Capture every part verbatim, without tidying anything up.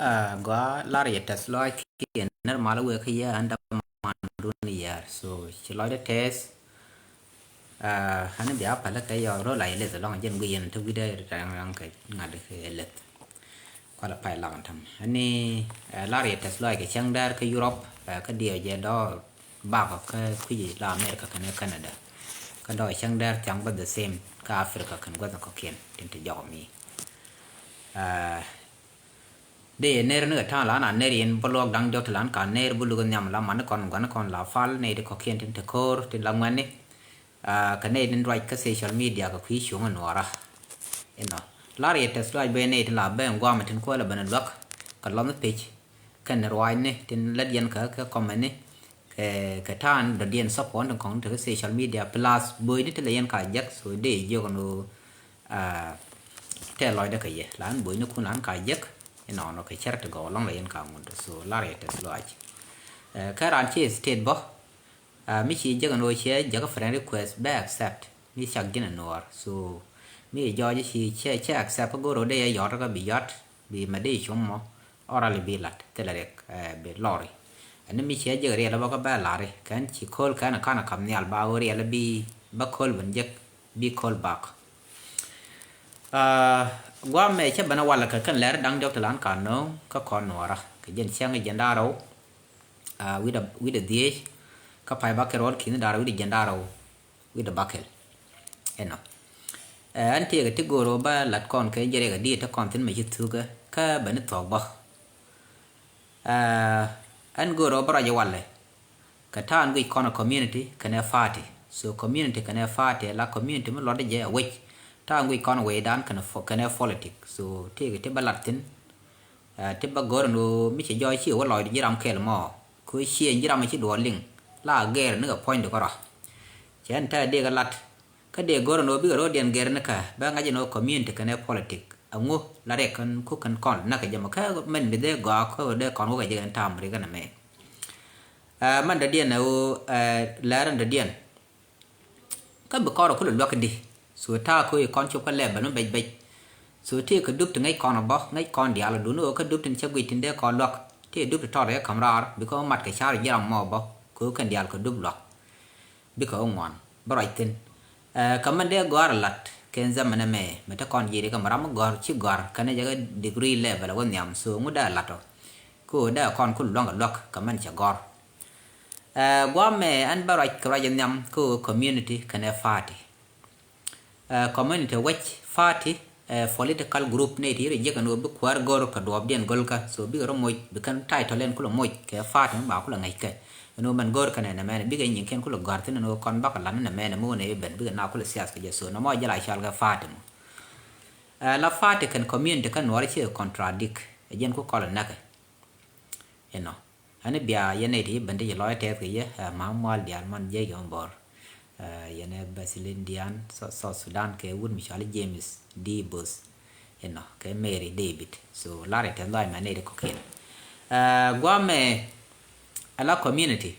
Gɔaa, lar yɛ tɛth lɔac kiɛ nɛr mal wek kä yɛ an däman dun yɛɛr. So ci lɔcdä tɛth. An bia pälä kɛ yɔɔk rol a yɛ leth alɔŋ jɛn guic yɛn te wi̱dä rɛŋ rɛŋ kɛ ŋa̱t kɛ leth. Kualɛ pay lak an täm ani lar yɛ tɛth lɔac kɛ cäŋ däär kä Europe, kä diɛw jɛ dɔɔr bak kä kui̱ la America kɛnɛ Canada. Kä dɔɔr cäŋ däär thiaŋ bä the same kä Africa kɛn gua̱th kɔkiɛn tin te jɔk mi. Dee ner ni kɛ ta̱a̱ lan a ner in bä luɔk da̱ŋ diɔk ti lan ka ner bä luk nhiam la mani kɔn guani kɔn la fal ney ti kɔkiɛn tin te ko̱o̱r tin la ŋuɛni. Kɛ ney tin ruac kä social media kɛ kui̱ cuŋ in nuɔra. Inɔ lar yɛ tɛth luac ben ney tin la ben guam tin kuɔlɛ ben luak kɛ lɔnh pec. Kɛn ruacni tin lät yɛn kɛ kɛ kɔmɛni kɛ kɛ ta̱a̱n dɔ̱diɛn support tin kɔn te kɛ social media plus boyni ti lɛ yɛn ka jek so dee jiök ni. Tɛɛ lɔcdä kɛ yɛ lan boynikun lan ka jek inɔnɔ kɛ cär ti gɔw lɔŋ lɛ yɛn ka ŋut so lar yɛ tɛth lɔac. Kä ran ci state bɔ mi ci jek ɛn ɣöö ciɛ jek friend request bɛ accept mi cak ji̱n ɛ nuɔɔr so mi jɔɔc ci cɛ cɛ accept kä go̱r ɣöö dee yɛ yɔt kä bi yɔt bi mɛ dee cum mɔ. Ɔrali bi lat thilɛ riɛk bi lɔri. Ɛn mi ciɛ jek riɛl bä kä bɛ lari kɛn ci ko̱l kɛn kan kam nhial ba ɣöö riɛl bi bä ko̱l ben jek bi ko̱l bak. Guam mɛ cä ben a walɛ kɛ kɛn lɛr da̱ŋ diɔk ti lan ka no̱o̱ŋ kä kɔn nuɔra kɛ jɛn ciaŋ jɛn da̱rɛw. Wi̱dɛ wi̱dɛ dhiec kä pay bakɛ ruɔl ki̱n da̱rɛw wi̱dɛ jɛn da̱rɛw. Wi̱dɛ bakɛl ɛnɔ. Ɛn tiɛkɛ ti go̱o̱r ɣöö bä lat kɔn kɛ jɛ riɛk a diet ti kɔn thi̱n mɛ ci thukä kä bɛ ni thuɔ̱k bä. Ɛn go̱o̱r ɣöö bä ruac ɛ walɛ kɛ ta̱a̱n guic kɔn ɛ community kɛnɛ party. So community kɛnɛ party la community mi luɔt jɛ ɛ wec ta̱a̱n guic kɔn ɛ wecdan kɛnɛ politic so tiɛkɛ ti bä lat thi̱n. Ti bä go̱r ni ɣöö mi cɛ jɔɔc ci wä lɔcdi ji̱ ram kɛl mɔ kɛ ɣöö ciɛ ji̱ ram ci duɔɔr liŋ la gɛɛr ni kɛ puɔ̱nydu kärɔa. Cɛ ɛn tɛ̈ dee kɛ lat kä dee go̱r ni ɣöö bikɛ ro̱o̱diɛn gɛɛr ni kä bɛ ŋa̱c ni ɣöö community kɛnɛ politic. Aŋu la riɛk kɛn ku kɛn kɔn näk kɛ jɛ mɔ kä mɛn mi dee gɔaa kä ɣöö dee kɔn wä kɛ jɛ kɛn tam ri kɛn ɛmɛ. Mɛn dɔ̱diɛn ɛ ɣöö lɛr ɛn dɔ̱diɛn. Kä bi kɔn rɔ kulɛ luäk di so ta̱a̱ ko̱ i̱ kɔn cop kä lɛɛp bɛn mi bɛc bɛc. So tëë kɛ dup ti ŋäc kɔn ɔ bä ŋäc kɔn diaal ɔ duni ɣöö kä dup tin cä guic tin dee kɔn luäk tëë dup ti tɔt rɛ käm raar bikɛ ɣöö mat kɛ ca̱r ji̱ ram mɔ bä ko̱ kɛn diaal kɛ dup luäk. Bikɛ ɣöö ŋuan bä ruac thi̱n. Kä mɛn dee gɔ̱a̱r lat kɛn dhamɛn ɛmɛ mɛ te kɔn ji̱ ri kɛ mɛ ram mi gɔ̱a̱r ci gɔ̱a̱r kɛn jɛ kɛ degree level ɛ wä nhiam so ŋu dee lat ɔ. Kä ɣöö dee kɔn kul luäŋ kɛ luäk kɛ mɛn cɛ gɔ̱r. Guamɛ ɛn bä ruac kɛ ruac nhiam kä community kɛnɛ party. Community wec party political group nɛy ti ri jiäk ɛn ɣöö bi kuäär go̱r kɛ duɔɔpdiɛn go̱lkä so bikɛ rɔ moc bi kɛn title ɛn kulɛ moc kɛ party mi ba kulɛ ŋäckɛ. Ɛn ɣöö mɛn go̱r kɛnɛ nɛ mɛnɛ bikɛ nyiŋkiɛn kulɛ gɔ̱a̱r thi̱n ɛn ɣöö kɔn bakɛ la̱t ni nɛ mɛnɛ mi wä nɛ i̱ ben bikɛ na kulɛ sias kɛ jɛ so nɔmɔ jɛ la cɔal kɛ party mɔ. La party kɛn community kä nuɔɔri ci contradict ɛ jɛn ku kɔl ɛ näkɛ. Inɔ. Ani bia yɛn nɛy ti ci ben ti ci lɔc tɛth kɛ yɛ ma mual diaal man jiɛc kɛ mɛ bɔr. Yɛn ɛ Bethlehem dian South Sudan kɛ wut mi cɔali James D Booth. Inɔ kɛ Mary David so lar i tɛth lɔc mɛ nɛy ti kɔkiɛn. Guamɛ ala community.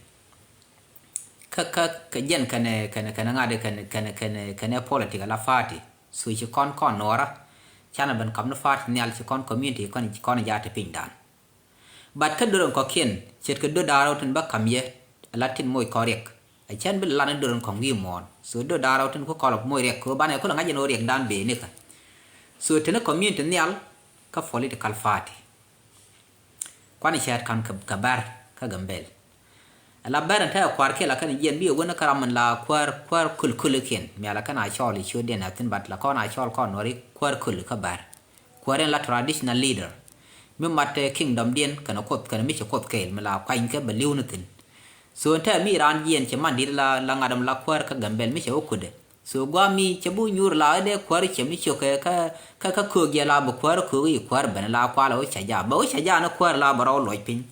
Kä kä kɛ jɛn kɛnɛ kɛnɛ kɛnɛ ŋa̱t kɛnɛ kɛnɛ kɛnɛ kɛnɛ politic ala party so ci kɔn kɔn nuɔra. Canɛ ben kam ni party nhial ci kɔn community kɔn kɔn jaat ti piny dan. But kä dörän kɔkiɛn ce̱tkɛ döt da̱ŋ rɛw tin bä ka̱m yɛ. Ala tin moc kɔn riɛk a cɛn bi lan ni dörän kɔŋ wi̱i̱ muɔ̱ɔ̱n so döt da̱ŋ rɛw tin ku kɔl moc riɛk kɛ ɣöö banɛ kulɛ ŋa̱c jɛ ni ɣöö riɛkdan bee nikä. So teni community nhial kä political party. Kuan cäät ka̱n kɛ bär kä Gambel. Ala bär in te kua̱r kiɛ la kɛn jiɛn bi wen kä ram in la kuäär kuäär kul kul kiɛn mi ala kɛn a cɔɔl i ciötdiɛn a thin bat la kɔn a cɔɔl kɔn nuɔri kuäär kul kä bär. Kuäär in la traditional leader mi mat kingdom diɛn kɛn kuoth kɛn mi ci kuoth kɛɛl mi la kuany kɛ bɛ li̱w ni thin. So in te mi raan jiɛn ci man dit la la ŋadam la kuäär kä Gambel mi cɛ wä kudɛ. So guami cɛ bu nyuur la dee kuäär cɛ mi ciök kɛ kä kä köök yɛ la bɛ kuäär köök i̱ kuäär ben la kual ɣä cɛ ja bɛ ɣä cɛ ja ni kuäär la bɛ rɔw luɔc piny.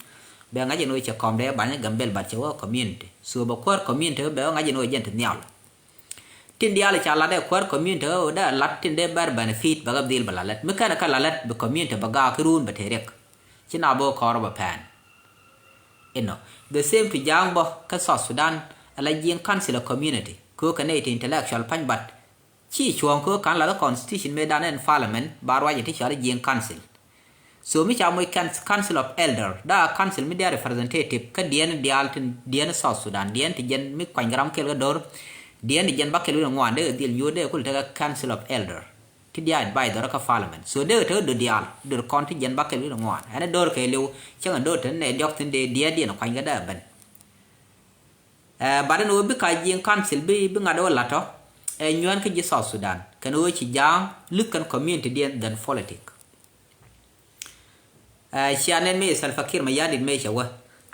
Bɛ ŋa̱c in ɣä cɛ kɔm dee bany Gambel bat cɛ wä community so bɛ kuäär community bɛ ɣä ŋa̱c in ɣä jɛn ti nhial. Tin diaal ca lat dee kuäär community ɣä dee lat tin dee bɛr benefit bɛ ɣä dhil bɛ la lät mi kɛn kä la lät bɛ community bɛ gaak ki ruun bɛ te riɛk. Ci na bä kɔrä bä pɛn. Inɔ the same to ja̱a̱ŋ bä kä South Sudan. Ala jiɛŋ council a community kɛ ɣöö kɛ nɛy ti intellectual pa̱ny bat. Ci cuɔ̱ɔ̱ŋ kɛ ɣöö ka̱n lath constitution mëë dan ɛn parliament ba ruac iti cɔal jiɛŋ council. So mi ca moc council of elder, da council mi diaal representative kä diɛn diaal tin diɛn South Sudan, diɛn ti jɛn mi kuany kä ram kɛl kä dor, diɛn ti jɛn ba kɛl wi̱n ŋuan, dee dhil nyuur dee kul tekä council of elder ti diaal advisor kä parliament. So dee tekä dor diaal, dor kɔn ti jɛn ba kɛl wi̱n ŋuan, ɛn dor kɛ liw cäŋ dor tin nɛ diɔk tin dee diɛn diɛn kuany kä dee ben. Ɛ, bat ɛn ɣöö bi ka ji̱ council bi, bi ŋa̱t ɣöö la̱t tɔ̱ ɛ nyuɛn kä ji̱ South Sudan kɛn ɣöö ci ja̱a̱ŋ luth kɛn community diɛn than politic. Ɛ, cia nɛn mëë Salva Kiir Mayardit mëë cɛ wä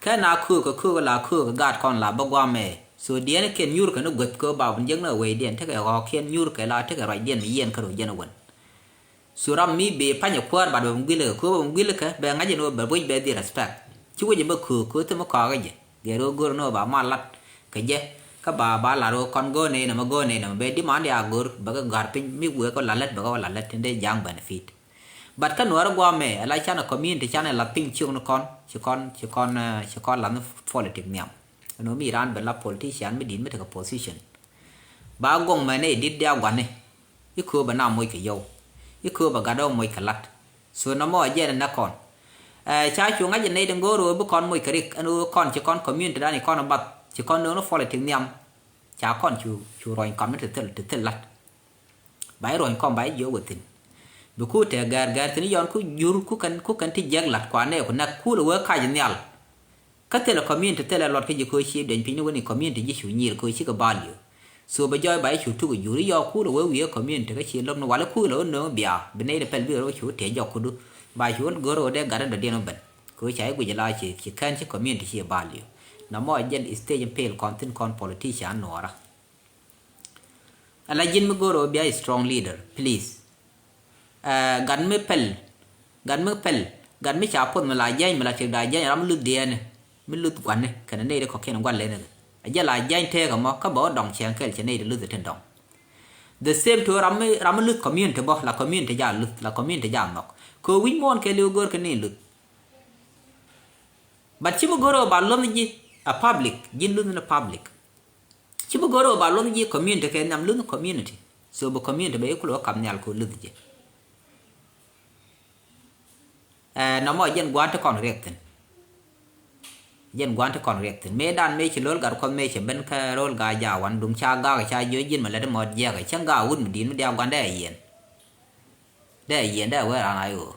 kɛn a köökä köökä la köökä gaat kɔn la bä guam mɛ. So diɛn kiɛn nyuur kɛn i̱ guäth kɛ ɣöö ba bun jek ni ɣä wecdiɛn tekɛ ɣɔ̱ɔ̱k kiɛn nyuur kɛ la tekɛ ruacdiɛn mi yiɛn kä rɔ jɛn i̱ wän. Cu ram mi bëë pa̱nyɛ kuäär bat bɛ bi guil kɛ, köö bɛ bi guil kɛ bɛ ŋa̱c ɛn ɣöö bɛ wec bɛ dhil respect. Ci wec ɛ bä köök, köö thim mi kɔakä jɛ gɛr ɣöö go̱r ɛn ɣöö ba mal lat kɛ jɛ. Kä ba, ba lar ɣöö kɔn go̱o̱r nɛy nɛmɛ, go̱o̱r nɛy nɛmɛ, bɛ demand ya go̱r bɛ kɛ ga̱r piny mi wëë kɛ la lät, bɛ kɛ wä la lät tin dee ja̱a̱ŋ benefit. But kä Nuäärä gua̱a̱th mɛ, ɛ la canɛ community canɛ la piny ciökni kɔn, ci kɔn, ci kɔn, eh, ci kɔn lath ni politic nhiam. Ɛn ɣöö mi raan ben la politician mi di̱t mi tekɛ position. Ba gɔŋ mɛ nɛy di̱t dee a gua̱ni. I̱ kööbä na moc kɛ yɔw. I̱ kööbä gat ɔ moc kɛ la̱t. So nɔmɔ a jɛn ɛ nɛ kɔn. Ɛ, ca cu ŋa̱c ɛ nɛy tin go̱o̱r ɣöö bi kɔn moc kɛ rik, ɛn ɣöö kɔn ci kɔn community dan i̱ kɔn ɛ bath, ci kɔn nööŋ ni politic nhiam. Ca kɔn cu, cu ruɔ̱ny kɔn mi ti thil, ti thil la̱t. Ba i̱ ruɔ̱ny kɔn ba i̱ jiök wä thi̱n. Bi ku tɛɛ gɛ̈r, gɛ̈r thi̱n i̱ yɔn ku jur ku kɛn, ku kɛn ti jiäk la̱t kua nɛɛku näk kulɛ wee kac nhial. Kä thilɛ community thilɛ luɔt kä ji̱ köö ci dueny piny ni wen i̱ community ji̱ cu nyir köö cikɛ value. So bɛ jɔɔc ba i̱ cu tuk i̱ jur i̱ yɔɔk kulɛ wee wiee community kä ci lo̱k ni wal i̱ kulɛ wä nööŋ bia bi nɛy di pɛl bi rɔ cu tiɛc jɔk kudu. Ba cu wä go̱r wä dee gat in dɔ̱diɛn wä ben. Köö ca i̱ guic la ci, ci kɛn ci community ci value. Nɔmɔ jɛn stage in pil kɔn thi̱n kɔn politician Nuɔɔrä. Ala ji̱n mi go̱o̱r ɣöö bia strong leader, please. Ɛ, gat mi pɛl, gat mi pɛl, gat mi ca puɔth mi la jiɛny, mi la tiɛk da jiɛny, ram mi luth diɛɛni, mi luth gua̱ni kɛnɛ nɛy ti kɔ̱kiɛn gua̱n leni. A jɛ la jiɛny tëëk ɛmɔ kä bɛ wä dɔŋ cɛɛŋ kɛl cɛ nɛy ti luth tin dɔŋ. The same to ram mi, ram mi luth community bä, la community ja luth, la community ja nhɔk. Kɛ wi̱c muɔ̱ɔ̱n kɛɛliw go̱o̱r kɛ ni luth. But ci mi go̱o̱r ɣöö ba luɔ̱th ji̱ a public, ji̱n luth ni public. Ci bi go̱r ɣöö ba luɔ̱th ji̱ community kɛ nhiam, luth community. So bi community bɛ i̱ kulɛ wä kap nhial kɛ luth ji̱. Ɛ, nɔmɔ jɛn gua̱a̱th ti kɔn riɛk thi̱n. Jɛn gua̱a̱th ti kɔn riɛk thi̱n. Mëë dan mëë ci lo̱l gat kuɔth mëë ci ben kä ro̱l gaa jaak wan duŋ ca gaak ca jiö ji̱n mi lät mɔt jiɛk cäŋ gaak wut mi di̱i̱t mi diaak gua̱n dee a yiɛn. Dee yieen dee wee raan a i̱ ɣöö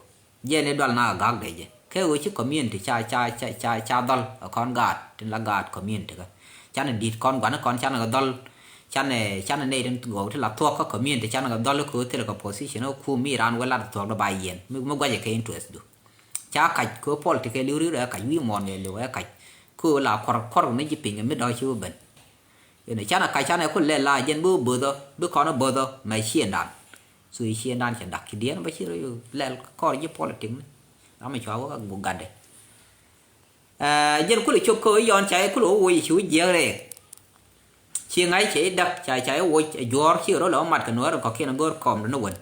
jiɛn i̱ dual na gak dee jɛ kɛ ɣöö ci community ca, ca, ca, ca, ca dhɔl ɛ kɔn gaat tin la gaat community kä. Canɛ di̱t kɔn gua̱n kɔn canɛ kɛ dhɔl. Canɛ, canɛ nɛy tin gɔw ti la thuɔ̱k kä community canɛ kɛ dhɔl i̱ kɛ ɣöö thilɛ kɛ position ɛ kum mi raan wee lat thuɔ̱k dɔ ba yiɛn mi, mi guacɛ kɛ interest du. Ca kac kɛ ɣöö politics kɛ li̱w ri̱r ɛ kac wi̱i̱ muɔ̱ɔ̱n kɛ li̱w ɛ kac. Kɛ ɣöö la kuɔr, kuɔr ni ji̱ piny kɛ mi dɔ̱k ci wä ben. Inɔ canɛ kac canɛ ku lɛl la jɛn bi wä bo̱thɔ bi kɔn wä bo̱thɔ mɛ ciëndan. So i̱ ciëndan cɛ dak ci diɛn bä ci rɔ lɛl kɔr ji̱ politic ni. Ram mi cua wä gu gatdɛ. Ɛ, jɛn kulɛ cop kä wä yɔn ca i̱ kulɛ wä woc ci wä jiɛk rɛɛk. Ci ŋa̱c cɛ i̱ dak ca, ca i̱ woc ɛ juɔ̱ɔ̱r ci rɔ lɛ wä mat kɛ nuɔ̱ɔ̱r in kɔ̱kiɛn go̱o̱r kɔm duni wän.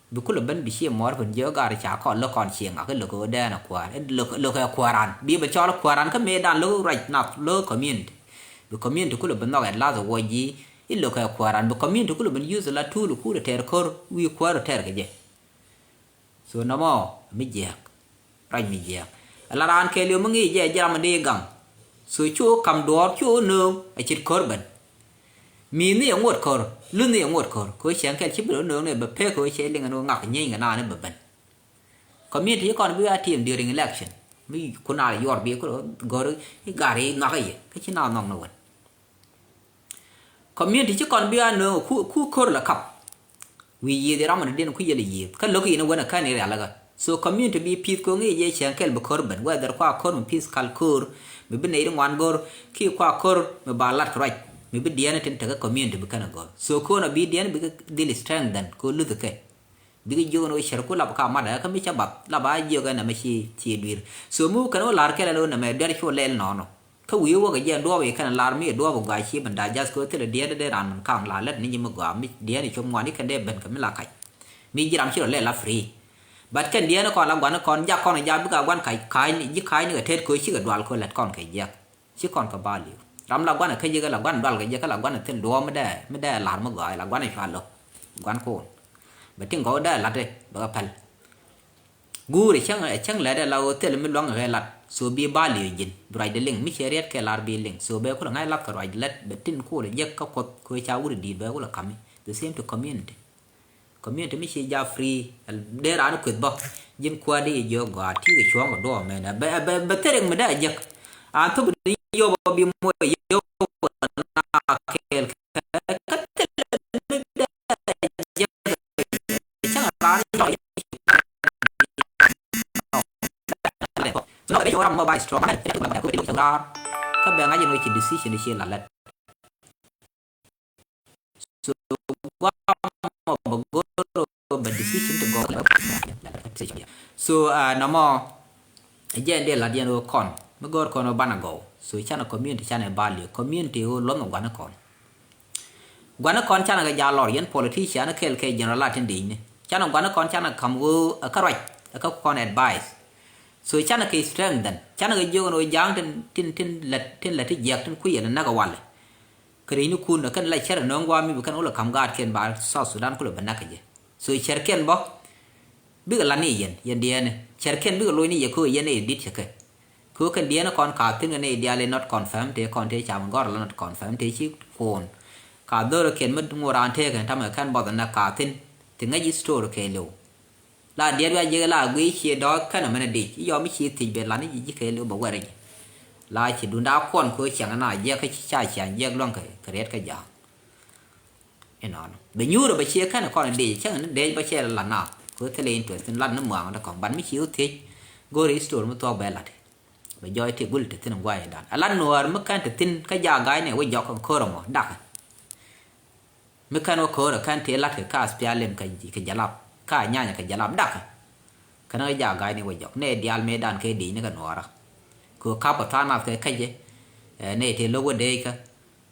Bi kulɛ ben bi ciɛ muɔɔr pun jiɛ gaar ca kɔn lä kɔn ciɛ ŋak i̱ lo̱k ɛ dɛɛn ɛ kuäär i̱ lo̱k, lo̱k ɛ kuääran bi bɛ cɔl kuääran kä mëëdan lo̱k ruac nath lo̱k community. Bi community kulɛ ben nhɔk ɛ lath ɛ wuɔc ji̱ i̱ lo̱k ɛ kuääran bi community kulɛ ben use la tuul kulɛ tɛɛr ko̱r wi̱i̱ kuäär ɛ tɛɛr kɛ jɛ. So nɔmɔ mi jiɛɛk. Ruac mi jiɛɛk. Ala raan kɛɛliw mi ŋi̱i̱c jɛ ji̱ ram mi dee gaŋ. So cu kam duɔɔr cu nööŋ a cit ko̱r ben. Mi̱i̱th ni a ŋuɔ̱t ko̱r, luth ni a ŋuɔ̱t ko̱r kɛ ɣöö cieŋ kɛl ci bi rɔ nööŋ ni bɛ pek kɛ ɣöö cɛ liŋ ɛn ɣöö ŋak nyieeny kɛ naan ni bɛ ben. Community ci kɔn bi a team during election mi kun a yuɔr bi ku rɔ go̱r i̱ gar i̱ nhɔk i̱ yɛ kä ci naan nhɔk ni wän. Community ci kɔn bi a nööŋ ku, ku ko̱r lɛ kap. Wi̱i̱ yiëëth i̱ ram in diɛn ku yɛl i̱ yiëëth kä lo̱k in wän a kän i̱ rialikä. So community bi pi̱th ko̱ŋ i̱ jɛ cieŋ kɛl bi ko̱r ben whether kua ko̱r mi physical ko̱r mi bi nɛy ri ŋuan go̱r ki kua ko̱r mi ba lat kɛ ruac mi bi diɛn tin tekä community bi kɛn a go̱r. So ko̱n a bi diɛn bi dhil strengthen ko̱ luth kɛ. Bikɛ jiök ni wä cär ku lap ka mat ɛ kä mi cä bath lap a jiök ɛn ɛmɛ ci, ci dui̱r. So mi wä kɛn wä la̱r kɛl ɛn wä nɛmɛ duer cu lɛl nɔɔnɔ. Kä wi̱i̱ wä kɛ jɛ duɔɔp i̱ kɛn la̱r mi duɔɔp i̱ gɔaa ci ben digest kɛ wä thilɛ diɛt dee ran mɛn kaŋ la lät ni ji̱ mi gɔaa mi diɛt i̱ cop ŋuan i̱ kɛn dee ben kɛ mi la kac. Mi ji̱ ram ci rɔ lɛl la free. But kɛn diɛt i̱ kɔn la gua̱n i̱ kɔn jak kɔn i̱ jak bikɛ a gua̱n kac ka̱a̱cni ji̱ ka̱a̱cni kɛ tet kɛ wä cikɛ dual kɛ wä lät kɔn kɛ jiɛk. Ci kɔn kɛ value. Ram la gua̱n kä ji̱ kä la gua̱n dual kɛ ji̱ kä la gua̱n thil duɔ̱ɔ̱m mi dee, mi dee la̱r mi gɔaa la gua̱n cua lo̱k. Gua̱n kun. Bɛ tin gɔw dee la̱t i̱ bɛ kɛ päl. Guur ɛ cäŋ, ɛ cäŋ lɛt ɛ la ɣöö thil mi luaŋ ɛ ɣɛɛ lat. So bi ba li̱w ji̱n bi ruacdɛ liŋ mi ciɛ riɛt kɛ lar bi liŋ. So bɛ kulɛ ŋa̱c lath kɛ ruacdɛ lät bɛ tin kulɛ jek kä Kuɔth kɛ ɣöö ca wut ɛ di̱i̱t bɛ kulɛ ka̱mi. The same to community. Community mi ci ja free. Dee raan kueth bä ji̱n kua̱r di jiök gɔaa ti kɛ cuɔ̱ɔ̱ŋ kɛ duɔɔk mɛn bɛ bɛ bɛ thil riɛk mi dee a jek. An thop ni yop bi muɔc yop na kɛɛl kɛ kä thil mi dee a jek. Cäŋ raan tɔ̱ So bɛ cɛ wä ram mɔ ba strong. Kä bɛ ŋa̱c in wä ci decision ci la lät. So gua mɔ bɛ go̱r bɛ decision ti gɔw. So uh, nɔmɔ jɛ in dee lat yɛn wä kɔn mi go̱r kɔn wä banɛ gɔw. So canɛ community canɛ value community wä lɔn wä gua̱n kɔn. Gua̱n kɔn canɛ kɛ jal lɔr yɛn politician kɛl kɛ general a tin di̱i̱cni. Canɛ gua̱n kɔn canɛ ka̱m ɣöö ɛ kä ruac ɛ kä kɔn advice. So canɛ kɛ strengthen canɛ kɛ jiök ɛn ɣöö ja̱a̱ŋ tin tin tin lät tin lät ti jiɛk tin kui̱ ɛn näk ɛ walɛ. Kɛ ri̱cnikun ɛ kɛn la cär ɛ nööŋ gua̱a̱ mi bi kɛn wä lɛ ka̱m gaatkiɛn ba South Sudan kulɛ bɛ näk kɛ jɛ. So cärkiɛn bä bikɛ la̱t ni yɛn yɛn diɛɛni cärkiɛn bikɛ loc ni yɛ kɛ ɣöö yɛn ɛ dit cɛ kɛ. Kɛ ɣöö kɛn diɛɛni kɔn ka̱a̱thin kɛ nɛy diaal i̱ not confirm tëë kɔn tëë cam gɔr la not confirm tëë ci kuɔn. Ka dhorkiɛn mi ŋuɔ̱t raan tëëkɛ tamɛ kɛn bɔth ɛnɛ ka̱a̱thin ti ŋäc i̱ story kɛɛliw. La diɛt wiac jek la guiy cië dɔɔth kɛn ɛmɛn ɛ dic i̱ yɔm i̱ ci thiec ben lan i̱ ji̱ ji̱ kɛɛliw bɛ wɛr i̱ ji̱. La ci dunda kuɔn kɛ ɣöö ciaŋ ɛn a jiɛk kä ci ca ciaŋ jiɛk luäŋ kɛ kɛ riɛt kä ja̱a̱ŋ. Inɔnɔ bɛ nyuurä bɛ ciɛ kɛn kɔn dec cäŋ ni dec bä cɛ la naath kɛ thilɛ interest in lat ni muaŋ dä kɔŋ ban mi ci wä thiec. Go̱o̱ri story mi thuɔk bɛ lat bɛ jɔɔc ti gul ti thin guay dan a lat nuäär mi kɛn ti thin kä jaak ga̱a̱c ni wä jɔk kɔn ko̱r ɛmɔ dakä. Mi kɛn wä ko̱r ɛ kɛn ti lat kɛ ka aspialim kɛ jalap ka nyanya kɛ jalap dakä. Kɛn wä jaak ga̱a̱c ni wä jɔk ni diaal mi dan kɛ dic ni kɛ nuäärä. Kɛ kap kɛ tha̱a̱ŋ nath kɛ kɛcɛ ni ti lo̱k wä dec kä.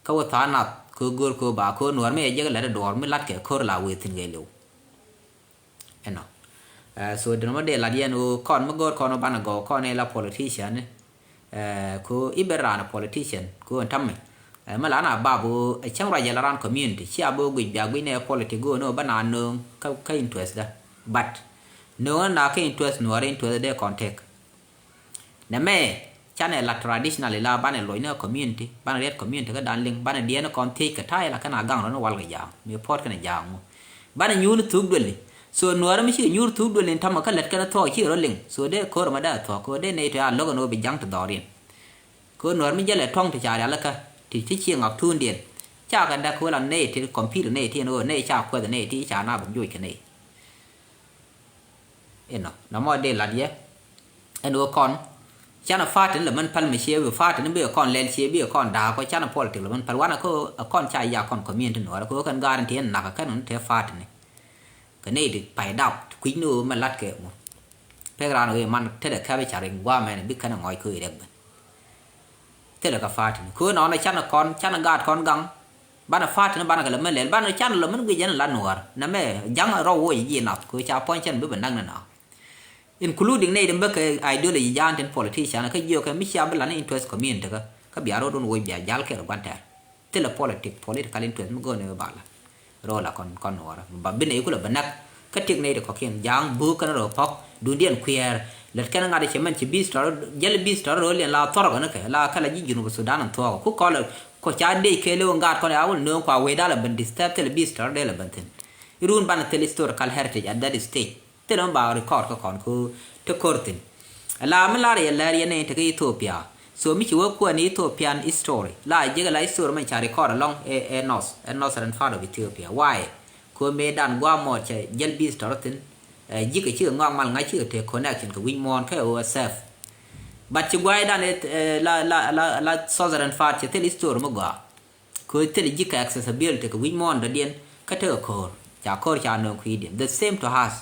Kä wä tha̱a̱ŋ nath kɛ go̱o̱r kɛ ba kɛ nuäär mi ɛ jek lɛt duɔɔr mi lat kɛ ko̱r la wëë thi̱n kɛ liw. Ɛnɔ. So dɛn mɔ dee lat yɛn ɣöö kɔn mi go̱o̱r kɔn wä banɛ gɔw kɔn ɛ la politician ni. Kɛ i̱ ben raan ɛ politician kɛ ɣöö ɛn ta̱mɛ. Mi la na bap ɣöö ɛ cäŋ ruac ɛ la raan community cia bi ɣöö guic bia guic ni ɛ politic ɣöö ni ɣöö bä na nööŋ kä interest dä. But nööŋ na kä interest nuäär interest dee kɔn tek. Nɛmɛ canɛ la traditional ila banɛ loc ni community banɛ riɛt community kä dan liŋ banɛ diɛn kɔn thiec kɛ ta̱a̱ ila kɛn a gaŋ rɔ ni wal kɛ ja̱a̱ŋ mi puɔt kɛn a ja̱a̱ŋ ŋu. Banɛ nyuur ni thuk duëli. So nuäärä mi cikɛ nyuur thuk duëli ni tamɛ kä lät kɛn a thuɔk cikɛ rɔ liŋ so dee ko̱r ɛmɛ dee a thuɔk kɛ dee nɛy tɔ̱ a lo̱k ɛn ɣöö bi ja̱ŋ ti dhɔriɛn. Kɛ nuäär mi jälɛ tɔ̱ŋ ti ca rialikä ti ti ci ŋak tuundiɛn. Ca kɛ dak wä la nɛy ti compete nɛy ti ɛn ɣöö nɛy ca kuɛth nɛy ti ca na bɛ joc kɛ nɛy. Inɔ na mɔ dee lat yɛ. Ɛn ɣöö kɔn canɛ fatin lɛ mɛn päl mi ciɛ bi fatin bi kɔn lɛl ciɛ bi kɔn da̱a̱k kɔ canɛ politik lɛ mɛn päl wanɛ kä kɔn ca ya kɔn community nuɔrɛ kɛ ɣöö kɛn gaarin ti ɛn nak kɛn ɣöö ni tɛ fatin ni. Kɛ nɛy ti pay dap ti kui̱c ni ɣöö mɛ lat kɛ ŋu. Pek raan ɣöö man tetdɛ kɛpɛ ca riŋ guamɛn bi kɛn ɛ ŋɔc kä ɣöö rɛk ben. Thilɛ kɛ fatin kɛ ɣöö nɔnɔ canɛ kɔn canɛ gaat kɔn gaŋ. Banɛ fatin banɛ kɛ lɛ mɛn lɛl banɛ canɛ lɛ mɛn guic ɛn la nuɔɔr nɛmɛ ja̱ŋ rɔw woc ji̱ nath kɛ ɣöö ca puɔ̱ny cɛn bi bɛ naŋ ni na. Including nɛy ti bä kɛ ideology ja̱a̱n tin politician kä jiök kɛ mi cia bi la ni interest community kä kä bia ro̱o̱dun woc bia jal kɛ rɔ gua̱n tɛɛr. Thilɛ politic political interest mi go̱o̱n ni ba la. Rööl a kɔn kɔn nuɔɔrä ba bi nɛy kulɛ bä näk. Kä tiek nɛy ti kɔ̱kiɛn ja̱a̱ŋ böök kɛn röö pɔ̱k duundiɛn kuiɛɛr. Lät kɛn ŋa̱t cɛ mɛn ci bis tɔr jäl bis tɔr rööl yɛn la thɔrkɛ ni kɛ la kɛ la ji̱ Junub Sudan an thuɔɔk ku kɔl kɔ ca dec kɛɛliw ŋa̱t kɔn ya wul nööŋ kua wecda lɛ ben disturb thilɛ bis tɔr dee lɛ ben thi̱n. Irun banɛ thil historical heritage at that stage. Thilɛ mi ba record kä kɔn ku te kor thin. La mi lar yɛ lɛr yɛ ni te kä Ethiopia. So mi ci wä kuɛn Ethiopian history la jek la history mi ca record along ɛ ɛ north ɛ northern part of Ethiopia. Why? Ko me dan gua mɔ cɛ jɛl bis tɔr thin. Ɛ jik ci ŋɔak mal ŋa̱c ci te connection kɛ wi̱ny muɔn kɛ O S F. But ci guay dan ɛ la la la la southern part ci thil history mi gua. Kɛ thil ji̱ kɛ accessibility kɛ wi̱c muɔ̱ɔ̱n dɔ̱diɛn kä tekɛ ko̱r ca ko̱r ca nööŋ kui̱diɛn. The same to us.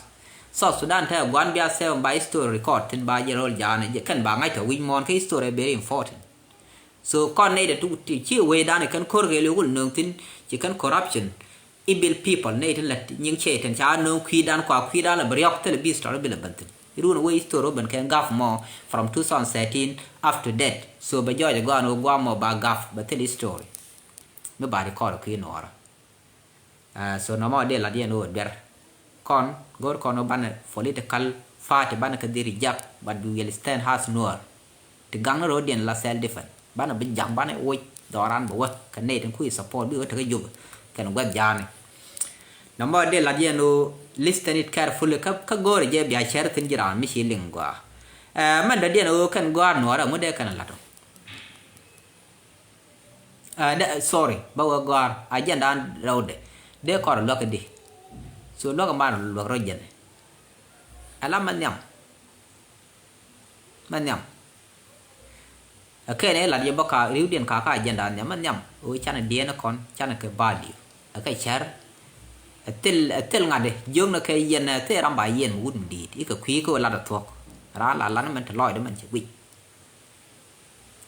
South Sudan tekɛ gua̱n bia seven ba history record thin ba jɛ ro̱l ja̱a̱n kɛn ba ŋa̱c tɔ wi̱c muɔ̱ɔ̱n kä history very important. So kɔn nɛy dɛ ti ci wecdan kɛn ko̱r kɛ li̱w kul nööŋ thin ci kɛn corruption. Evil people nɛy tin la nyiŋ cɛy tin ca nööŋ kui̱dan kua kui̱dan la bi riɔk thilɛ bi history bi la bän thin. Irun wee history wä ben kɛ gaf mɔ from two thousand thirteen up to date. So bɛ jɔɔc gɔaan wä guam mɔ ba gaf bɛ thil history. Mi ba record kui̱ nuɔɔrä. So nɔmɔ dee lat yɛn wä duer. Kɔn go̱r kɔn wä banɛ political party banɛ kɛ dhil reject, but we will stand as Nuer. Ti gaŋni ro̱o̱diɛn la self defense. Banɛ bi ja̱ŋ banɛ woc dhɔran bɛ wä kɛ nɛy tin kui̱ support bi wä tekä Jubɛ kɛn guɛth ja̱a̱ni. Nɔmɔ dee lat yɛn ɣöö listen it carefully kä, kä go̱o̱rɛ jɛ bia cɛr thi̱n ji̱ raan mi ci liŋ gɔaa. Ɛ, mɛn dɔ̱diɛn ɣöö kɛn gɔaa Nuɔɔrɛ ŋut dee kɛn lat ɔ. Ɛ, dee, sorry, bä wee gɔaa, agenda rɛwdɛ dee kɔr luäk di. So luäk man luäk rɔ jɛn. Ala mɛ nhiam. Mɛ nhiam. Ɛ kɛn ɛ lat yɛ bä ka riwdiɛn ka ka agenda nhiam mɛ nhiam. Ɣöö canɛ diɛɛn kɔn, canɛ kɛ value. Ɛ kɛ cär. Ɛ thil, ɛ thil ŋa̱t jiök ni kɛ yɛn, ɛ thil ram ba yɛn mi wut mi di̱i̱t. Ikɛ kui̱ kä lat ɛ thuɔ̱k. Raa la lat ni mɛn te lɔcdɛ mɛn cɛ guic.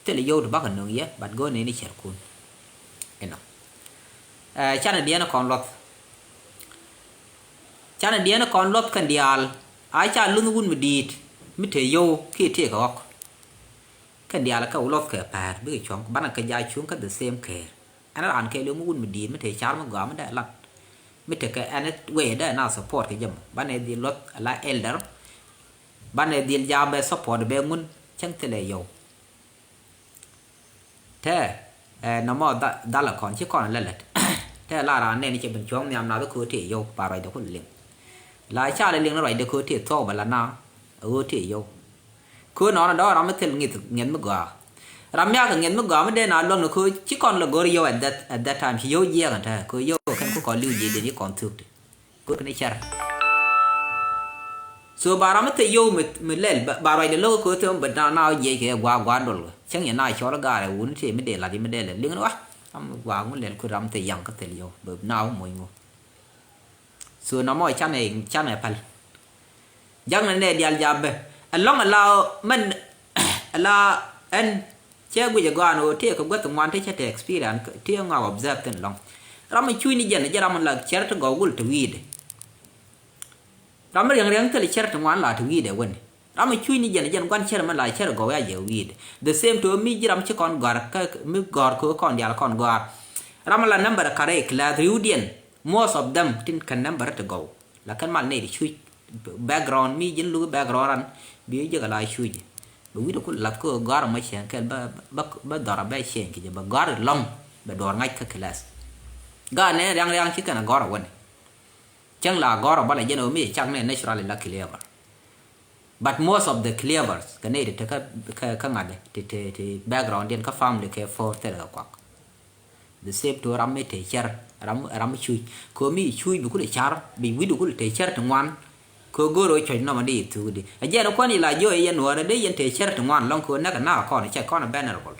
Thilɛ yio̱w ti bakɛ nöŋ yɛ, but go̱o̱r nɛy ni cɛrkun. Inɔ. Ɛ, canɛ diɛn kɔn luɔth. Canɛ diɛn kɔn luɔth kɛn diaal. A ca lunh wun mi di̱i̱t mi te yio̱w kiɛ tëëkɛ ɣɔk. Kɛn diaal kɛ luɔth kɛ päär bikɛ cuɔ̱ŋ banɛ kɛ jaa cuŋ kä the same care. Ɛn raan kɛɛliw mi wun mi di̱i̱t mi te car mi gɔaa mi dee lat. Mi tekɛ ɛn wee dee na support kɛ jɛ mɔ banɛ dhil luɔth ala elder. Banɛ dhil jaa bɛ support bɛ ŋun cäŋ thilɛ yio̱w. Tɛ, ɛ, nɔmɔ dha-, dhalɛ kɔn ci kɔn lɛ lät. Tɛ la raan nɛn cɛ ben cuɔ̱ŋ nhiam nath kä tëë yio̱w ba ruacdɛ ku liŋ. La ca lɛ liŋ ni ruacdɛ kä tëë thuɔ̱k bɛ la na ɣöö tëë yio̱w. Kä nɔnɔ dɔ̱ŋ ram mi thil ŋi̱th ŋi̱th mi gɔaa. Ram mi akɛ ŋi̱th mi gɔaa mi dee na luäŋ ni kä ci kɔn lɛ go̱r yio̱w at that, at that time ci yio̱w jiɛɛk ɛn tɛ kä yio̱w kɛn ku kɔn li̱w jiɛc den ci kɔn thuk ti. Go̱rkɛ ni cär. So ba ram mi thil yio̱w mi, mi lɛl, ba, ba ruacdɛ lo̱k kä thil mi bɛ na, na jiɛc kɛ gua̱a̱, gua̱a̱ dol kɛ. Cäŋ yɛ na cɔl gaarɛ wuni tëë mi dee lat, mi dee lɛl. Liŋ ni wa, ram mi gua̱a̱ ŋu lɛl ku ram mi thil yaŋ kä thil yio̱w. Bɛ na wä moc ŋu. So nɔmɔ canɛ, canɛ päl. Jaknɛ nɛ diaal jabɛ. Ɛlɔ̱ŋ ɛla mɛn, ɛla ɛn. Cɛ guic ɛ gɔaa ni ɣöö tëëkɛ guäth ŋuan ti cɛ te experience ti ŋɔak observe thi̱n lɔ̱ŋ. Ram mi cuc ni jɛn, jɛ ram mi la cɛr ti gɔw gul ti wi̱i̱dɛ. Ram mi riɛŋ riɛŋ thil cɛr ti ŋuan la ti wi̱i̱dɛ wän. Ram mi cuc ni jɛn, jɛn gua̱n cɛr mi la cɛr gɔw ya jɛ wi̱i̱dɛ. The same to mi ji̱ ram ci kɔn gɔ̱a̱r kä, mi gɔ̱a̱r kɛ kɔn diaal kɔn gɔ̱a̱r. Ram mi la number kärɛ class riwdiɛn, most of them tin kɛ number ti gɔw. Lakin mal nɛy ti cuc background mi ji̱n luk background ran bi jek ala cuc. Bɛ wi̱cdɛ ku lath kä gɔ̱a̱r mɔ cieŋ kɛl bä, bä, bä dhɔr a bɛ cieŋ kɛ jɛ bɛ gɔ̱a̱r lɔ̱ŋ bɛ duɔ̱ɔ̱r ŋa̱c kä class. Gaat nɛ riaŋ riaŋ ci kɛn a gɔ̱a̱r a wänɛ. Cäŋ la gɔ̱a̱r a bä la jɛn ɛ mi cak nɛ naturally la clever. But most of the clevers kɛ nɛy ti te kä, kä, kä ŋa̱t ti, ti, ti background diɛn kä family kɛ four thil kɛ kuak. The same to ram mi te cɛr, ram, ram mi cuc. Kɛ mi cuc bi kulɛ car, bi wi̱c bi kulɛ te cɛr ti ŋuan. Kɛ go̱r ɔ cuɔ̱c nɔmɔ di thuk di. A jɛn kuan ila jiɔ yɛn nuɔrɛ di yɛn te cɛr ti ŋuan lɔŋ kɛ näk na kɔn cɛ kɔn venerable.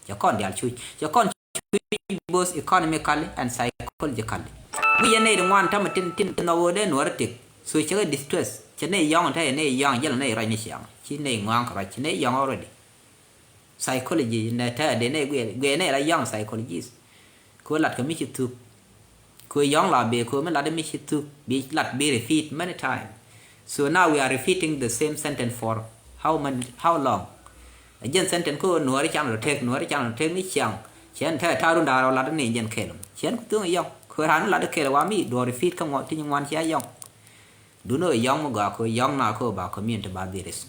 Cɛ kɔn dial cuc. Cɛ kɔn cuc both economically and psychologically. Wi̱c yɛn nɛy ti ŋuan tamɛ tin, tin, tin nɔk wä dee nuɔrɛ tik. So cɛ kɛ distress. Cɛ nɛy yɔŋ te nɛy yɔŋ jɛl nɛy ruac ni ciaŋ. Ci nɛy ŋuan kɛ ruac. Ci nɛy yɔŋ already. Psychology nɛ tɛ dee nɛ guiɛ, guiɛ nɛ la young psychologist. Kɛ lat kɛ mi ci thuk. Kɛ yɔ̱ŋ la bee kɛ mi lat mi ci thuk. Bi lat bi repeat many time. So now we are repeating the same sentence for how many, how long? A jɛn sentence kɛ nuɔri can rɔ tek, nuɔri can rɔ tek ni ciaŋ. Cɛn tɛ ta̱a̱ run da̱a̱r rɔ lat ni jɛn kɛl. Cɛn ku thuŋ yɔ̱ŋ. Kɛ ran lat kɛl wa mi duɔ repeat kä ŋuɔt ti ŋuan cia yɔ̱ŋ. Duno yɔ̱ŋ mi gɔaa kɛ yɔ̱ŋ na kɛ ba community ba dhil risk.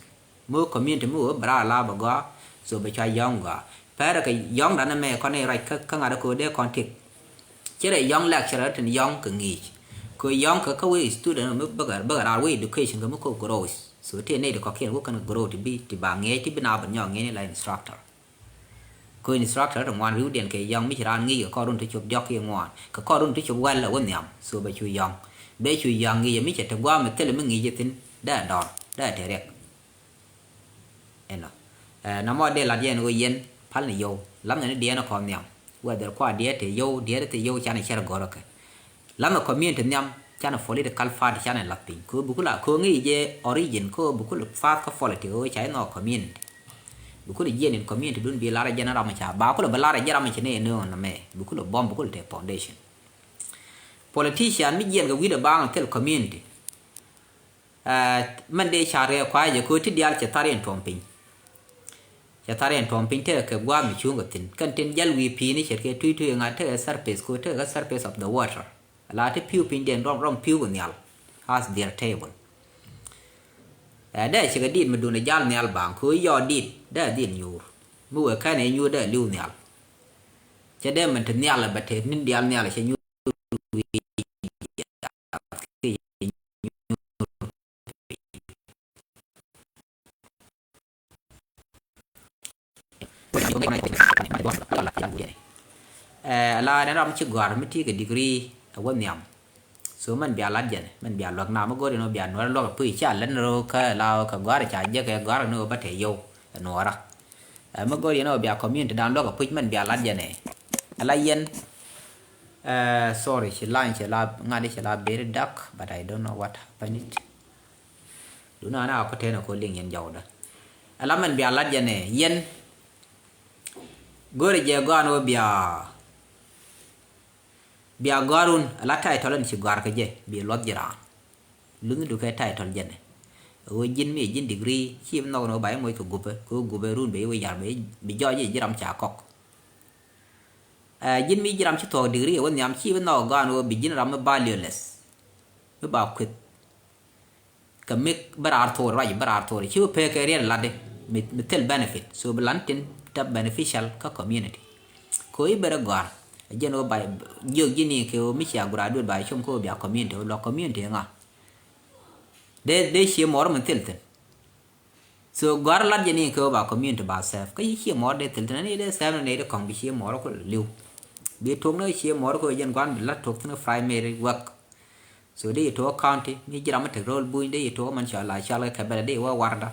Mi wä community mi wä bɛ raar la bɛ gɔaa. So bɛ cua yɔ̱ŋ gɔaa. Pɛrɛ kɛ yɔ̱ŋ danɛ mɛ kɔn i̱ ruac kä, kä ŋa̱t kɛ wä dee kɔn tik. Ci rɛ yɔ̱ŋ lecturer tin yɔ̱ŋ kɛ ŋi̱i̱c. Kɛ yɔ̱ŋ kɛ kä wee student mi bäkɛ, bäkɛ raar wee education kɛ mi kɔ growth. So ti nɛy ti kɔ̱kiɛn wä kɛn growth ti bi, ti ba ŋi̱eec ti bi na bɛ nyɔk ŋi̱eec ni la instructor. Kɛ instructor ti ŋuan riwdiɛn kɛ yɔ̱ŋ mi ci raan ŋi̱i̱c kɛ kɔr run ti cop diɔ̱k kiɛ ŋuan. Kɛ kɔr run ti cop wɛl ɛ wä nhiam. So bɛ cu yɔ̱ŋ. Bɛ cu yɔ̱ŋ ŋi̱i̱c ɛ mi cɛ ti gua̱a̱m ɛ thilɛ mi ŋi̱i̱c ɛ thi̱n. Dee dɔ̱r. Dee te riɛk. Inɔ. Ɛ, nɔmɔ dee lat yɛn ɣöö yɛn pal ni yio̱w. Lam ni diɛɛn kɔn nhiam. Whether kua diɛɛt te yio̱w, diɛɛt te yio̱w canɛ cɛr gɔ̱rä kɛ. Lam ni community nhiam, canɛ political party, canɛ lath piny. Kɛ ɣöö bi ku la, kɛ ɣöö ŋi̱i̱c jɛ origin, kɛ ɣöö bi ku la path kä politic, ɣöö ca inɔ community. Bi ku la jiɛn in community dun bi lar jɛn ram ca. Ba ku la bi lar jɛ ram ci ni in ɣöö nɔmɛ. Bi ku la bɔm, bi ku la te foundation. Politician mi jiɛn kɛ wi̱i̱dɛ baaŋ thil community. Ɛ, mɛn dee car kɛ kuay jɛ kɛ ti diaal cɛ thar yɛn tuɔm piny. Cɛ thar yɛn tuɔm piny tekɛ kɛ gua̱a̱m mi cuŋ kɛ thi̱n. Kɛn tin jal wi̱i̱ pi̱i̱ni ce̱tkɛ tui tui ŋa̱ tekɛ surface kɛ tekɛ surface of the water. La ti pi̱w piny den rɔm rɔm pi̱w kɛ nhial. As their table. Ɛ dee cikɛ dit mi dun ɛ jal nhial baŋ kɛ ɣöö yɔɔt dit dee dhil nyuur. Mi wee kɛn ɛ nyuur dee li̱w nhial. Cɛ dee min te nhial ɛ bɛ te ni̱n diaal nhial ɛ cɛ nyuur wi̱i̱. Ɛ la nɛ ram ci gɔ̱a̱r mi ti kɛ degree ɛ wä nhiam. So mɛn bia lat jɛn, mɛn bia luäk na mi go̱o̱r yɛn ɔ bia nuɔr luäk ɛ puc ca lät ni rɔ kä la ɔ kɛ gɔ̱a̱r ca jek ɛ gɔ̱a̱r ni ɔ bä te yio̱w ɛ nuɔra. Ɛ mi go̱o̱r yɛn ɔ bia community dan luäk ɛ puc mɛn bia lat jɛn ɛ. Ɛ la yɛn. Ɛ sorry, ci line ci la ŋa̱t ci la very dark, but I don't know what happened it. Duna na ko tena ko liŋ yɛn jawda. Ala mɛn bia lat jɛn ɛ yɛn. Go̱o̱rɛ jɛ gɔan wä bia bia gɔarun ala title ni ci gɔar kɛ jɛ bi luɔth ji̱ raan. Lunh du kɛ title jɛn ɛ. Wä ji̱n mi ji̱n degree ci bi nhɔk ni wä ba i̱ moc kɛ gupɛ kɛ wä gupɛ run bɛ i̱ wä yar bɛ i̱ bi jɔɔc i̱ ji̱ ram ca kɔk. Ɛ ji̱n mi ji̱ ram ci thuɔk degree wä nhiam ci bi nhɔk gɔan wä bi ji̱n ram mi valueless. Mi ba kueth. Kɛ mi bä raar thor ruac bä raar thor ci wä pek kɛ riɛl latdi mi, mi thil benefit. So bi lan tin tɛ beneficial kä community. Ko i̱ bɛ rɛ gɔ̱a̱r a jɛn wä ba jiök ji̱ ni kɛ wä mi cia gura duet ba com kä wä bia community wä luɔk community ŋa. Dee, dee cie mɔr mi thil thin. So gɔ̱a̱r lat jɛ ni kɛ wä ba community ba sɛf kä yi cie mɔr dee thil thin ni dee sɛf ni dee kɔŋ bi cie mɔr kul liw. Bi tok ni cie mɔr kul jɛn guan bi lat tok thin primary work. So dee yɛ tuɔɔk county mi ji̱ ram mi tek ro̱l buny dee yɛ tuɔɔk man cɔal la cɔal kɛ Kɛbɛlɛ dee yɛ wä Warda.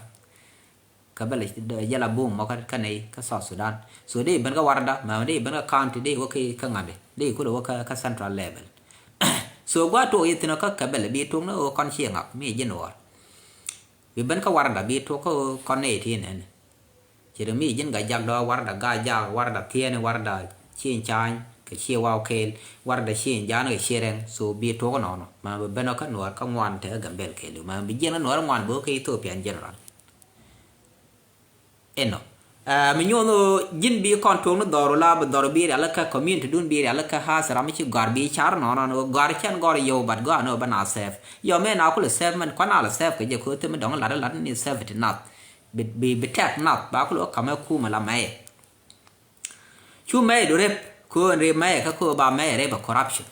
Kɛbɛlɛ jɛ la buŋ mɔ kä nɛy kä South Sudan. So dee yɛ ben kä Warda mɛ dee yɛ ben kä county dee yɛ wä kä ŋa̱ndɛ dee yɛ kulɛ wä kä central level. So gua tuɔɔk yɛ thi̱n kä Kɛbɛlɛ bi tuɔɔk ni ɣöö kɔn ciɛ ŋak mi ji̱ nuɔɔr. Bi ben kä Warda bi tuɔɔk kä ɣöö kɔn nɛy ti nɛn. Ci ri mi ji̱n Gajak dɔ̱ Warda Gajak Warda Thieni Warda Cieŋ Cany kɛ Cieŋ Waw Kɛɛl Warda Cieŋ Jan kɛ Cieŋ Rɛŋ. So bi tuɔk nɔnɔ ma bi ben kä Nuɔr kä ŋuan te Gambel kɛɛl ma bi jiɛn kä Nuɔr ŋuan bi wä kä Ethiopian general. Ɛnɔ. Ɛ mi nyuɔn ɣöö ji̱n bi kɔn tuɔk ni dhɔr wula bi dhɔr bi rial kä community dun bi rial kä has ram mi ci gɔ̱a̱r bi car nɔnɔ ni ɣöö gɔ̱a̱r cɛn gɔ̱a̱r yio̱w bat gɔ̱a̱r ni ɣöö bä na sɛf. Yɔ mɛ na kulɛ sɛf mɛn kuan na lɛ sɛf kɛ jɛ ko̱ thim mi dɔ̱ŋ lat lat ni sɛf ti nath. Bi, bi, bi tɛk nath ba kulɛ wä kamɛ kumɛ la mɛyɛ. Cu mɛyɛ du rep köön rep mɛyɛ kä köö ba mɛyɛ rep a corruption.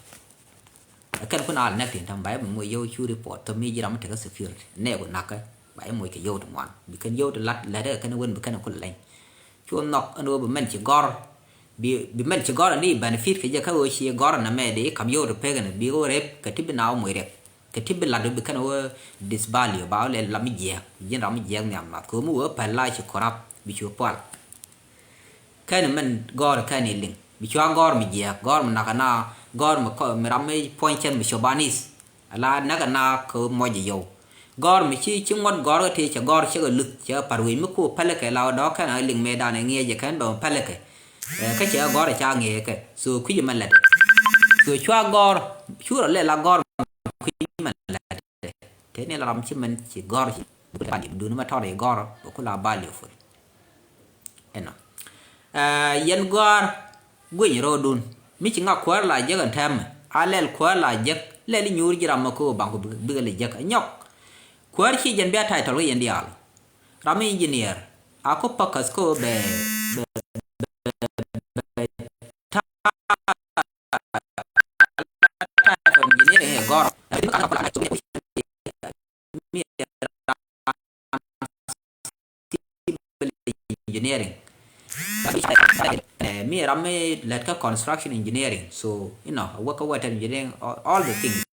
Ɛ kɛn kun al nɛk tin tam ba yɛ bi moc yio̱w cu report thom mi ji̱ ram mi tekä security nɛɛku nakä ba yɛ moc kɛ yio̱w ti ŋuan bi kɛn yio̱w ti lat lɛt ɛ kɛn wen bi kɛn kulɛ leny. Cu nhɔk ɛn ɣöö bi mɛn ci gɔr. Bi, bi mɛn ci gɔr ɛn di benefit kɛ jɛ kä ɣöö ci gɔr ɛn ɛmɛ di kam yio̱w ti pek ɛn bi ɣöö rep kɛ ti bi na wä moc rep. Kɛ ti bi lat bi kɛn wä disvalue ba wä lɛ lam mi jiɛɛk ji̱n ram mi jiɛɛk nhiam nath kɛ wä mi wä pɛl la ci corrupt bi cu pual. Kɛn mɛn gɔr kɛn i liŋ bi cua gɔr mi jiɛɛk gɔr mi nak ana gɔr mi kɔ mi ram mi puɔ̱ny cɛn mi cobanis. Ala nak ana kɛ wä mɔc i yɔw gɔr mi ci ci ŋuɔt gɔr kɛ ti cɛ gɔr cɛ kɛ luth cɛ kɛ par wi̱i̱ mi ku pɛlɛ kɛ la wä dɔk kɛn a liŋ mɛ dan i ŋiɛc i kɛn bɛ mi pɛlɛ kɛ. Ɛ kä cɛ gɔr ca ŋiɛ kɛ so kui̱c mɛ lɛt. So cua gɔr cu rɔ lɛ la gɔr kui̱c mɛ lɛt. Te ni la ram ci mɛn ci gɔr ci bali dun mɛ tɔr i gɔr bɛ ku la bali ful. Ɛnɔ. Ɛ yɛn gɔr guiny rɔ dun mi ci ŋa kuäär la jek ɛn tɛmɛ a lɛl kuäär la jek lɛl i nyuur ji̱ ram mɛ ko baŋ ku bikɛ lɛ jek ɛ nyɔk. Kuäär ci jɛn bia title kɛ yɛn diaal. Ram mi engineer a ku pakas ko bɛ bɛ bɛ ta ta engineering ɛ gɔr. Mi ram civil engineering. Mi ram mi lɛt kä construction engineering so you know a wä kä water engineering all, all the things.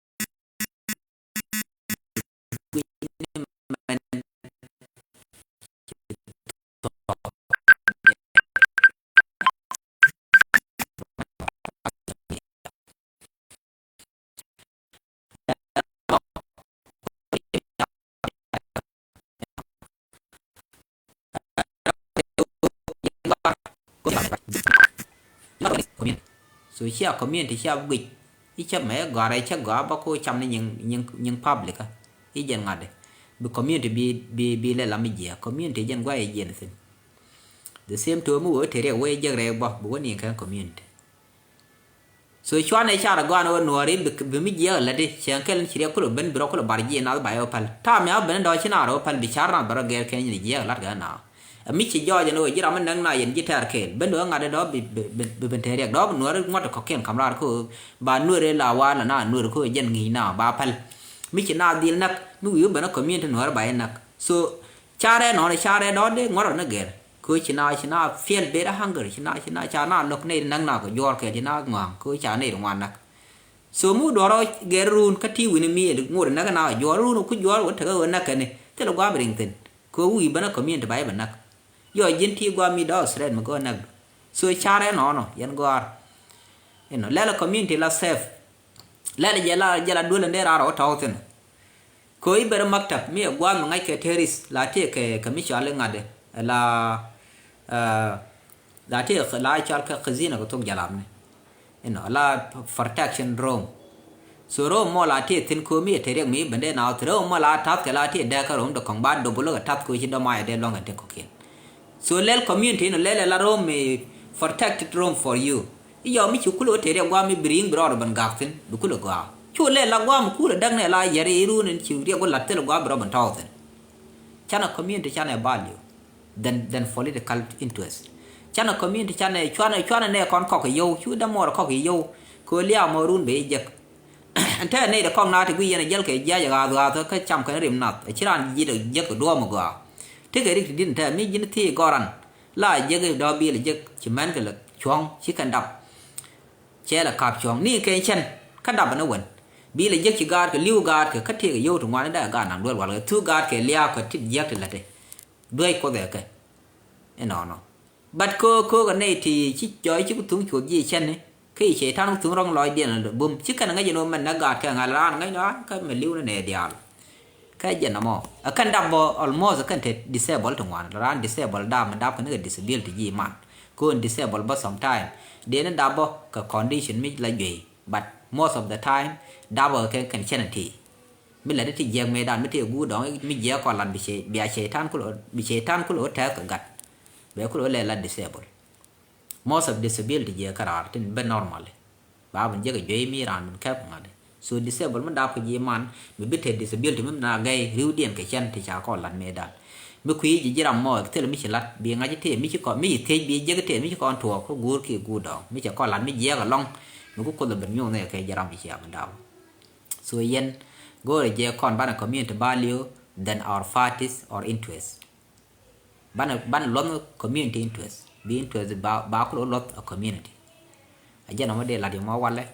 So cia community cia guic i̱ cä mɛ gɔ̱a̱r ɛ cä gɔ̱a̱r bä ko cam ni nyiŋ nyiŋ nyiŋ public kä i̱ jɛn ŋa̱t bi community bi bi bi lɛ lam i̱ jiɛ community jɛn guay i̱ jiɛn thin. The same to mi wee te riɛk wee jek rɛk bä bi wä ni kɛn community. So cuanɛ car gɔaan wä nuɔɔri bi, bi mi jiɛk lät di cɛ kɛl ni ci riɛk kulɛ ben bi rɔ kulɛ bar jiɛ nath ba yɛ wä päl. Tam ya ben dɔ̱ ci naar wä päl bi car nath bɛ rɔ gɛr kɛ nyin jiɛk lat kɛ na. Ɛ mi ci jɔɔc ɛn wä ji̱ ram mi näk na yɛn ji̱ tɛɛr kɛɛl ben wä ŋa̱t dɔ̱ bi, bi, bi, bi ben tɛɛr riɛk dɔ̱ bi nuɔɔri ŋuɔ̱t kɔkiɛn kam raar ko ba nuɔɔri la wal na nuɔɔri ko jɛn ŋi̱i̱c na ba päl. Mi ci naath dhil näk mi wi̱i̱ wä ben ɛ community nuɔɔri ba yɛ näk. So carɛ nɔnɔ carɛ dɔ̱ dee ŋuɔ̱t rɔ ni gɛr. Kö ci na, ci na feel very hungry, ci na, ci na, ca na lo̱k nɛy di näk na kɛ juɔ̱ɔ̱r kɛ ci na ŋɔ̱a̱ŋ, kö ca nɛy di ŋuan näk. So mi wä duɔ̱rɔ gɛr run kä ti wi̱ni mi ŋot näk na kɛ juɔ̱ɔ̱r run ku juɔ̱ɔ̱r wä tekɛ wä näk kɛni thil gua̱a̱ bi riŋ thi̱n. Kö wi̱i̱ bänä community ba i̱ bɛ näk. Yɔ ji̱n ti gua̱a̱ mi dɔ̱ threat mi gɔ näk. So carɛ nɔnɔ yɛn gɔ̱a̱r. You know, lɛl community la safe. Lɛl jɛ la, jɛ la duel in dee raar wä tɔ̱ thi̱n. Kö i̱ bɛr maktab mi ɛ gua̱a̱th mi ŋa̱ckɛ terrorist la tëë kɛ, kɛ mi cɔal i̱ ŋa̱t i̱ la, eh, la tëë la cɔal kɛ khizina kɛ thok jalabni. You know, la protection room. So room mɔ la tëë thi̱n kö mi ɛ te riɛk mi i̱ bendɛ na wä thi̱n room mɔ la ta̱th kɛ la tëë dɛɛk kä room dee kɔŋ ba double kɛ ta̱th kö ci dɔ̱ma ɛ dee luɔ̱ŋ kɛ te kɔ̱kiɛn. So lɛl community inɔ lɛl ɛ la room mi protected room for you. I̱ yɔ mi ci kulɛ wä te riɛk gua̱a̱ mi bi ri̱i̱ŋ bi rɔɔd ɛ ben gak thi̱n bi kulɛ gɔaa. Cu lɛl la gua̱a̱ mi kulɛ däk nɛ la yɛr i̱ run in ci riɛk wä la̱t thilɛ gua̱a̱ bi rɔɔd ben tɔɔk thi̱n. Canɛ community canɛ value than, than political interest. Canɛ community canɛ cuanɛ, cuanɛ nɛ kɔn kɔk i̱ yio̱w cu dämuɔɔr kɔk i̱ yio̱w. Kö liaam ɔ run ben i̱ jek. Ɛn tɛɛ nɛy ti kɔk na ti guiy yɛn ɛ jäl kɛ jiac ɛ ɣaath ɣaath kä cam kɛn rim nath ɛ ci raan ji̱t ɛ jiäk kɛ duɔ̱ɔ̱m ɛ gɔaa. Tekɛ rik ti di̱t ɛn tɛɛ mi ji̱n thiec gɔran la jiäk i̱ dɔ̱ bil ɛ jiäk ci mɛn kɛ lɛ cuɔ̱ŋ ci kɛn dap. Cɛ lɛ kap cuɔ̱ŋ ni kɛn cɛn kä dap ɛn ɛ wän bil ɛ jiäk ci gaatkɛ li̱w gaatkɛ kä tekɛ yio̱w ti ŋuan ɛ dee gaat naŋ duel walkɛ thuk gaatkɛ lia̱a̱kɛ ti jiäk ti lät ɛ duec kuoth ɛ kɛ. Inɔnɔ. But kö, kö kɛ nɛy ti ci jɔɔc ci ku thuŋ cuɔth ji̱ cɛn ni kä i̱ cɛytan ku thuŋ rɔ̱ŋ lɔcdiɛn bum ci kɛn ŋäc ɛn ɣöö mɛn nɛ gaat kɛ ŋa̱l raan ŋäc ni ɣän kä mɛ li̱w ni nɛ diaal. Kä jɛn ɛmɔ ɛ kɛn dap bɔ almost ɛ kɛn te disable ti ŋuan la raan disable dap mi dap kɛ ni kɛ disability ji̱ man. Kö in disable bä sometime dee ni dap bɔ kɛ condition mi la juey, but most of the time dap bɔ kɛ kɛn cɛn ti. Mi lɛ di ti jiɛk mëëdan mi ti guur dɔŋ mi jiɛk kɔn lat bi cɛ, bia cɛytan kulɛ, bi cɛytan kulɛ wä tɛth kɛ gat. Bɛ kulɛ wä lɛ la disable. Most of disability jiɛk kä raar tin ben normally. Ba bin jiɛk a juey mi raan bin kɛp ŋa̱t. So disable mi dap kɛ ji̱ man mi bi te disability mi na gɛy riwdiɛn kɛ cɛn ti ca kɔn lat mëëdan. Mi kui̱ ji̱ ji̱ ram mɔ thil mi ci lat bi ŋa̱c ti mi ci kɔn mi ci thiec bi jiɛk ti mi ci kɔn tuɔɔk kä guur ki guur dɔŋ mi cɛ kɔn lat mi jiɛk alɔŋ. Mi ku kuoth a ben nyuɔn nɛ kɛ ji̱ ram bi ci am dap. So yɛn go̱o̱rɛ jɛ kɔn banɛ community value than our parties or interest. Banɛ, banɛ luɔth community interest. Bi interest ba, ba kulɛ luɔth a community. A jɛn ɔmɔ dee lat yɛ mɔ walɛ,